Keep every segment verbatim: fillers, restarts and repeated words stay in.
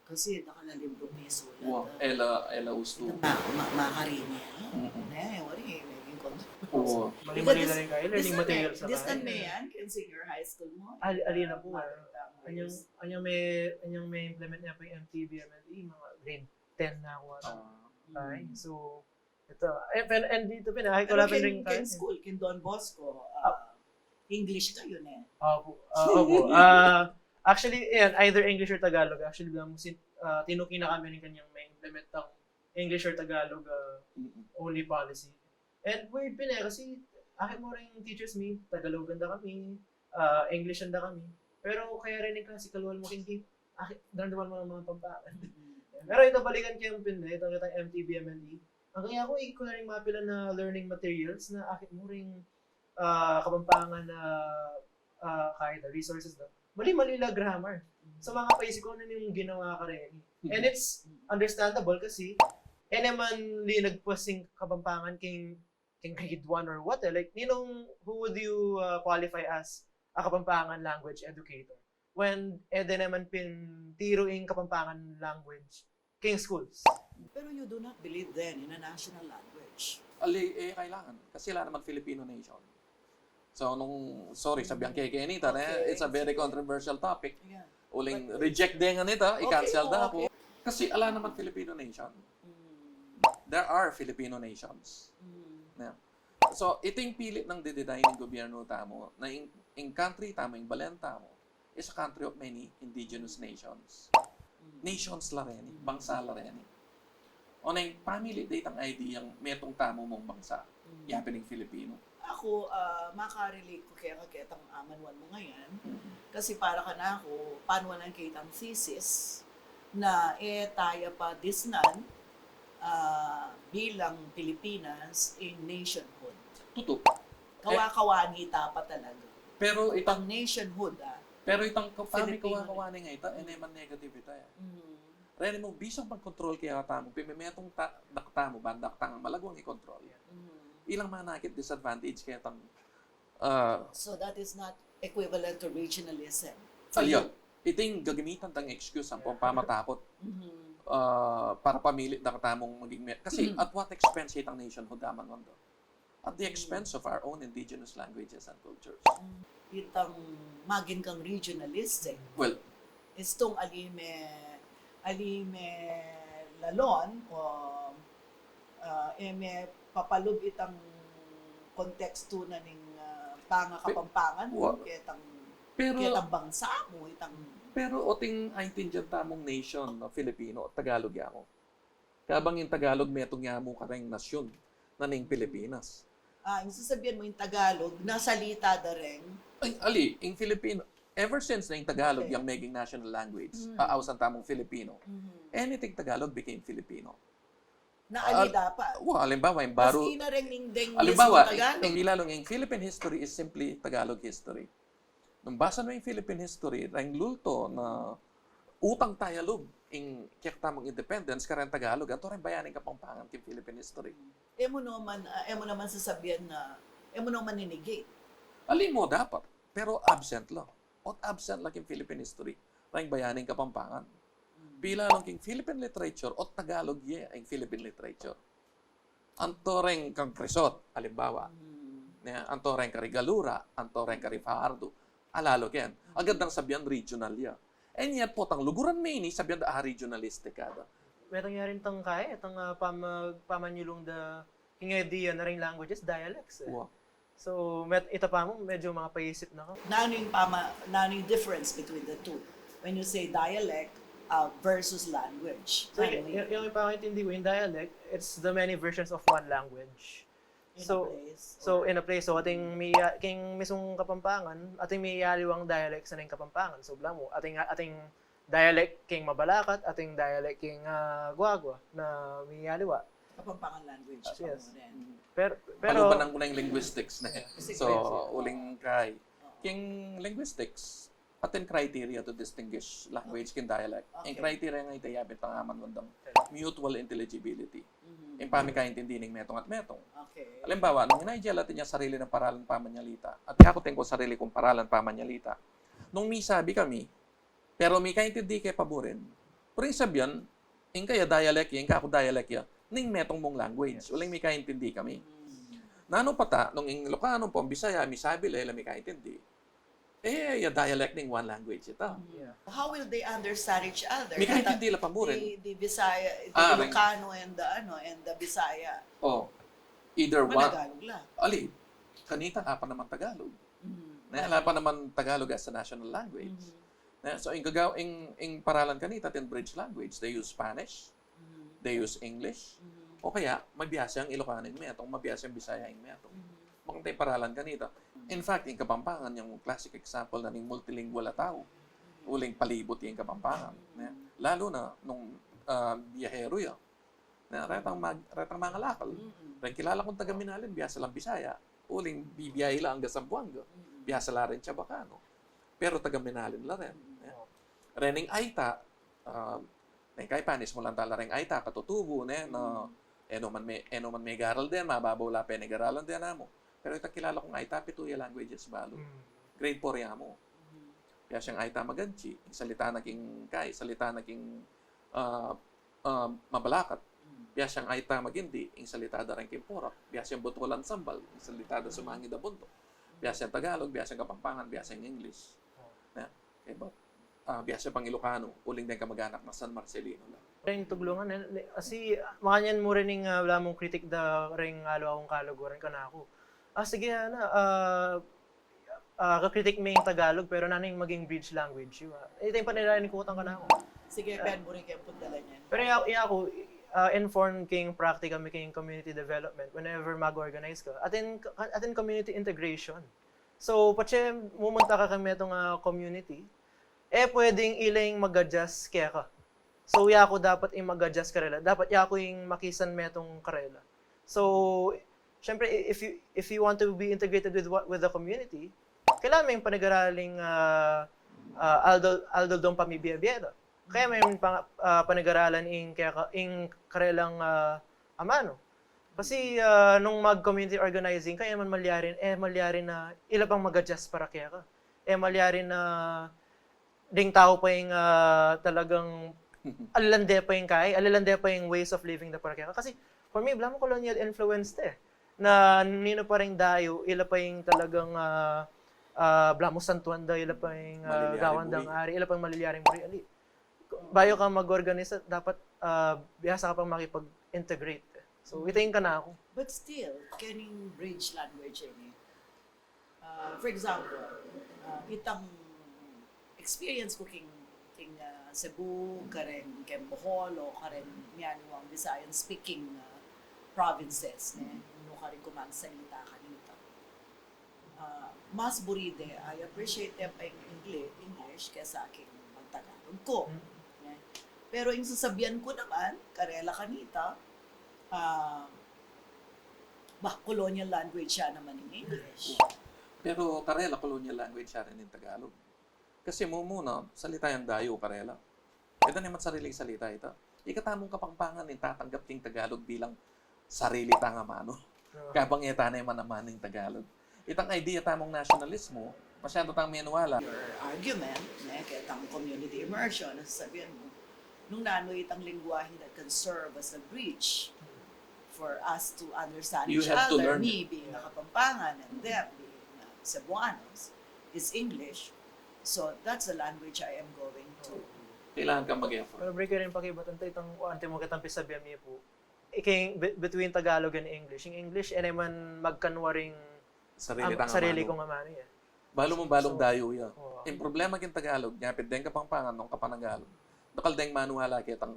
Kasi dakal a libru pisulat. Wow, ah. Ela, ela ustu. Ita ma, ma, makarini, no? Mm-mm. Ne, wari, naging kontrobersyal. Oo. Mali-mali na rin kayo, learning materials na Distan kayo. Me yan, can senior high school mo. Ali, ali na po, ah. Modern language. Anyang, anyang may, anyang may implement niya pa yung M T B M L E, mga grade ten na ako ata. Ah, Ay, so, ito, eh, pero, and dito pin, ay, ko Pero lang pin kin, rin kin kayo. School, kin Don Bosco, ah, English kayo, ne? Opo, ah, opo. Ah, actually, ayan, either English or Tagalog. Actually, bilang mo sin, ah, tinuki na kami rin kanyang may implement ang English or Tagalog ah, mm-mm. only policy. And weird pin eh, kasi akit mo rin teachers mi, Tagalogan da kami, ah, English da kami. Pero kaya rin yung classical wall mo, hindi, akit, daramdaman mo ng mga Pampangan. Pero ito, balikan ko yung pin eh, itong kitang M T B M L E. Ang kaya ko, iko na rin mapila na learning materials na akit mo rin ah, Kapampangan na ah, kahit na resources na mali-mali la grammar. So, mga paisip ko, ano yung ginawa ka rin? And it's understandable kasi, e naman linagpas ing Kapampangan king, king grade one or what eh. Like, ninong, who would you uh, qualify as a Kapampangan language educator? When, e de naman pin tiru ing Kapampangan language king schools. Pero you do not believe then in a national language. Ali, eh, kailangan. Kasi ala naman Filipino nation. So, nung, sorry, sabihan ke keni, ita, Okay, it's a very sige. Controversial topic. Yeah. Uling But- reject de ngan ita, Okay, i-cancel da okay. Kasi ala naman Filipino nation. Mm, There are Filipino nations. mm. Yeah. So, ito yung pilit ng dididay ng gobyerno tamu na in, in country tamu, in balen tamu, is a country of many indigenous nations. Nations la reni, bangsa la reni. O na yung pamili da itang idea yang metung tamu mung bangsa, yapin ing Filipino. Aku, ah, makarelate ku keka ketang amanuan mu ngayan. Kasi para kanaku, panuan ke itang thesis na e taya pa disnan ah, bilang Pilipinas in nationhood. Tutu. Kawa-kawa nita pa talaga. Pero itang, Ang nationhood, ah. pero itang kapami Filipino. Kawa-kawa ne ngeni, ita, e naman negative ita eh. Mm. Reni mu, bisang mag-control kaya tamu, pin-metung ta, daktamu, ban daktang malaguang i-control. Mm. Ilang manakit disadvantage kaya tang, ah, So that is not equivalent to regionalism. Alya, ito yung gagamitan tang excuse ang pampamatakot Mhm. ah, para pamili daktamung maging me-, kasi at what expense itang nationhood aman wando? At the expense of our own indigenous languages and cultures. Itang magin kang regionalistic. Well, Istung ali me, ali me lalon o ah, e me papalub itang kontekstu na ning ah, pangakapampangan mu, Wa- ketang, pero, ketang bangsa mu, itang pero oting aintindian tamung nation, no, Filipino, Tagalog ya mu. Kabang yung Tagalog, metung ya mu kareng nasyon na ning Pilipinas. Ah, yung sasabihan mu yung Tagalog, nasalita da reng Ay, ali, yung Filipino, ever since na yung Tagalog Okay. yung maging national language, Mm. ah, ausan tamung Filipino, Mhm. anything Tagalog became Filipino. Na ali Al- dapat. Wa, alimbawa, yung baru, Maski na reng ning deng alimbawa, mismong Tagalog. yung, yung Philippine history is simply Tagalog history. Nung basa mo yung Philippine history, reng lulto na utang taya lub, yung kaya tamung independence, kareng Tagalog, anto reng bayaning Kapampangan king Philippine history. E mu naman, ah, e mu naman sasabihan na, e mu naman ninigit. Ali mu dapat, pero absent la. Ot absent la king Philippine history, reng bayaning Kapampangan. Pila lang king Philippine literature, ot Tagalog ye, ang Philippine literature. Anto reng kang Crisot, alimbawa. Hmm. Ne, anto reng kari Gallura, anto reng kari Fajardo. Alalo ken. Agad nang sabihan regional ya. And yet, potang luguran me ini, sabihan da, ah, regionalistic ka da. Metung ya rin tang kaya, itang ah, pamag-, pamanyulung da, king idea na ring languages, dialects eh. Wa. So, met, ita pa mu, medyo makapaisip na ka. Nanu yung pama, nanu yung difference between the two? When you say dialect uh, versus language. So, Ano y- yun? y- yung ipakaintindi ko, yung dialect, it's the many versions of one language. In So, a place, so, or- in a place, so, ating may, king mismong Kapampangan, ating may aliwang dialect sa ning Kapampangan. So, bala mu, ating, ating dialect king Mabalacat, ating dialect king ah, Guagua, na may aliwa. Kapampangan language. Ah, yes. Kapampangan. Pero, pero, Palubanan ko na yung linguistics na eh. Sige, So, sige. uling kay. Oo. King linguistics, atin criteria to distinguish language king dialect. Ang Okay. criteria nga ita, yapin tang aman wandang mutual intelligibility. Mhm. Yung pamikaintindi ning metung at metung. Okay. Alimbawa, nung inay Jel atin ya sarili nang paralan pamanyalita, at yaku atin kung sarili kung paralan pamanyalita, nung misabi kami, pero mikaintindi ke pa burin, Pero ing sabian, ing kaya dialect ya, ing kaku dialect ya, ning metung mung language, uling mikaintindi kami. Nanu pa ta, nung ing Ilocano pa, Bisaya, misabi la, e la mikaintindi. E, ya dialect ning one language ita. Yeah. How will they understand each other? Mikaintindi la pa mu rin. The, the Bisaya, the Ah, right. Ilocano and the, ano, and the Bisaya. Oh, either one. Managalog la. Ali, kanita, ala pa naman Tagalog. Mm. Ne, ala pa naman Tagalog as a national language. Mhm. Ne, so, ing gagaw, ing, ing paralan kanita, atin bridge language, they use Spanish, Mhm. they use English, Mhm. o kaya, mabiasa yang Ilocano ing metung, mabiasa yang Bisaya ing metung. Mhm. Bakanta ing paralan kanita. In fact, ing Kapampangan, yang classic example na ning multilingual a tau. Uling palibut ing Kapampangan. Ne? Lalu na, nung ah, biyahero ya. Ne? Retang, mag, retang mangalakal. Mm-mm. Reng kilala kung taga Minalin, biasa lang Bisaya. Uling bibiyahe la angga Zamboanga. Mm-mm. Biasa la rin Chavacano. Pero taga Minalin la rin. Ne? Rening Aita, ah, ne, kay panis mu lang tala reng Aita, katutubu, ne, na, e no man me, e no man megaral den, mababaw la penigaralan den namu. Pero itang kilala kung Aita, pitu ya languages balu. Mm. Grade four ya mu. Biasa yang Aita mag-Anchi, ing salita na king, kay, salita na king, ah, ah, Mabalacat. Biasa yang Aita mag-Hindi, ing salita da reng king Porac. Biasa yang Butulan Sambal, ing salita da sumangid a bunduk. Biasa yang Tagalog, biasa yang Kapampangan, biasa yang English. Ne? Kaya ba? Ah, biasa pang Ilocano, uling deng kamag-anak na San Marcelino la. Reng tuglungan, eh, ne, asi, makanyan mu rin ing, ah, balamu mung critic da reng aliwa kung kaluguran kanaku. Ah, sige, ana, ah, ah, ka-critic me ing Tagalog, pero nanu ing maging bridge language yu, ah. Ita ing panirayan ku kutang kanaku. Sige, pwede mu rin kayang pagdalan yan. Pero ya, ya aku, ah, informed king praktika mi king community development whenever mag-organize ka. Atin, atin community integration. So, patse mumunta ka kang metung a community, e pwedeng ila ing mag-adjust keka. So, yaku dapat ing mag-adjust karela. Dapat yaku ing makisan metung karela. So, syempre, i-, if you, if you want to be integrated with what, with the community, kailangan me ing panigaralan ing, ah, ah, aldol, aldol dong pamibie-bie da. Kaya me ing pang-, ah, panigaralan ing keka, ing karelang, ah, amanu. Kasi, ah, nung mag-community organizing ka, e man malyari, e malyari na ila pang mag-adjust para keka. E malyari na ding tau pa ing, ah, talagang alalande pa ing kaya, alalande pa ing ways of living da para keka. Kasi, for me, balamu colonial influence te. Na ninu pa ring dayu, ila pa ing talagang, ah, ah, balamu santuan da, ila pa ing, ah, Malilyaring gawan dang buri. Ari, ila pa ing malilyaring buri. Ali, bayu ka mag-organize, dapat, ah, biasa ka pang makipag-integrate. So, ita ing kanaku. But still, kening bridge language ini. Ah, for example, ah, itang experience ku king, king, ah, Cebu, kareng king Bohol, o kareng mialiwang Visayan speaking, ah, provinces, ne? Nung karin ku magsalita kanita. Ah, mas buri de, I appreciate de pa ing English, English kesa king magtagalog ku. Ne? Pero ing sasabian ku naman, karela kanita, ah, ba, colonial language ya naman ing English. Pero karela, colonial language ya rin ing Tagalog. Kasi mumuna, salita yang dayu karela. E da ne man sariling salita ita. Ika tamung Kapampangan ing tatanggap king Tagalog bilang sarili tang amanu. Kabang e ta ne man amanu ing Tagalog. Itang idea tamung nasyonalismo, masyadu tang menwala. Your argument, ne, ketang community immersion, na sasabian mu, nung nanu itang lengguahe that can serve as a bridge for us to understand You each have to other, learn me it. Being a Kapampangan and them being, uh, Cebuanos, is English. So that's the language I am going to. Kailangan kang mag-effort. Pero buri ke rin pakibatan ta itang, o, antimo kitang pisabian mi pu. Iking, be-, between Tagalog and English. Ing English, e ne man magkanwa ring Sarili am-, tang sarili amanu. Kung amanu, eh. Balu mung balung So, dayu ya. Oo. Ing problema king Tagalog, nyapin deng Kapampangan nung Kapanagalog, dakal deng manuhala ketang,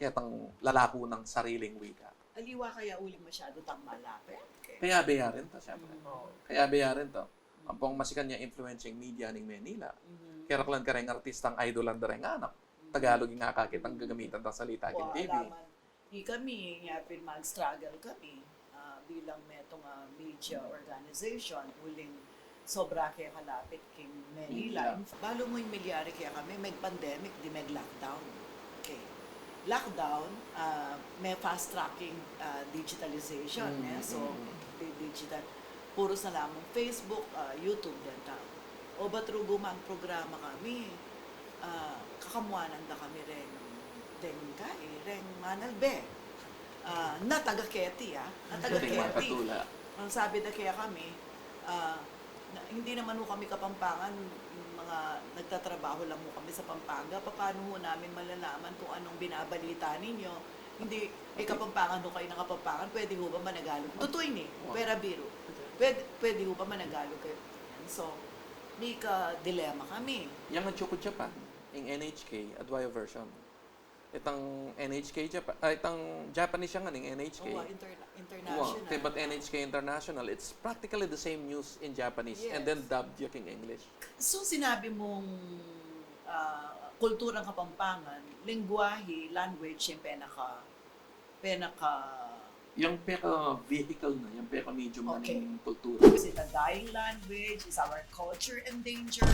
ketang lalaku nang sariling wika. Aliwa kaya uling masyadu tang malapit. Okay. Kaya be ya rin ta, syempre. Oo. Kaya be ya rin ta. Ampong masikan ya influensya ing media ning Manila. Mhm. Keraklan kareng artistang idolan da reng anak, Tagalog ing akakit a gagamitan dang salita king Wa, T V. Alaman, ikami, nyapin mag-struggle kami, ah, bilang metung a media organization, uling sobra ke kalapit king Manila. Manila. Balu mu ing milyari kekami, meg-pandemic, di meg-lockdown. Okay. Lockdown, ah, me-fast-track ing, ah, digitalization, Mm, eh. So, mm. di-, digital. Puru sa lamang Facebook, ah, YouTube, den tau. O, bat rugu magprograma kami. Ah, kakamuanan da kami reng, reng kai, reng manalbe. Ah, na taga Keti, ah. Na taga Keti, Keti. Makatula. Ang sabi da kaya kami, ah, na, hindi naman ho kami Kapampangan, yung mga nagtatrabaho lang ho kami sa Pampanga. Paano ho namin malalaman kung anong binabalita ninyo? Hindi, eh, Kapampangan ho kayo ng Kapampangan, pwede ho ba managalog? Tutuy ni, Wow. pera biro. Pwede, pwede ho ba managalog kayo? So, may ka-dilemma kami. Yang Achoku Japan, ing N H K, adwa ya version. Itang N H K Japan, ah, itang Japanese yang ing N H K. Oh, interna- international. Wow, te, but N H K International, it's practically the same news in Japanese and then Yes. dubbed ya king English. So, sinabi mong ah, kulturang Kapampangan, lengguwahe, language, yung pinaka, pinaka, Yang peka vehicle na, yang peka medium na Okay. ng kultura. Is it a dying language? Is our culture endangered?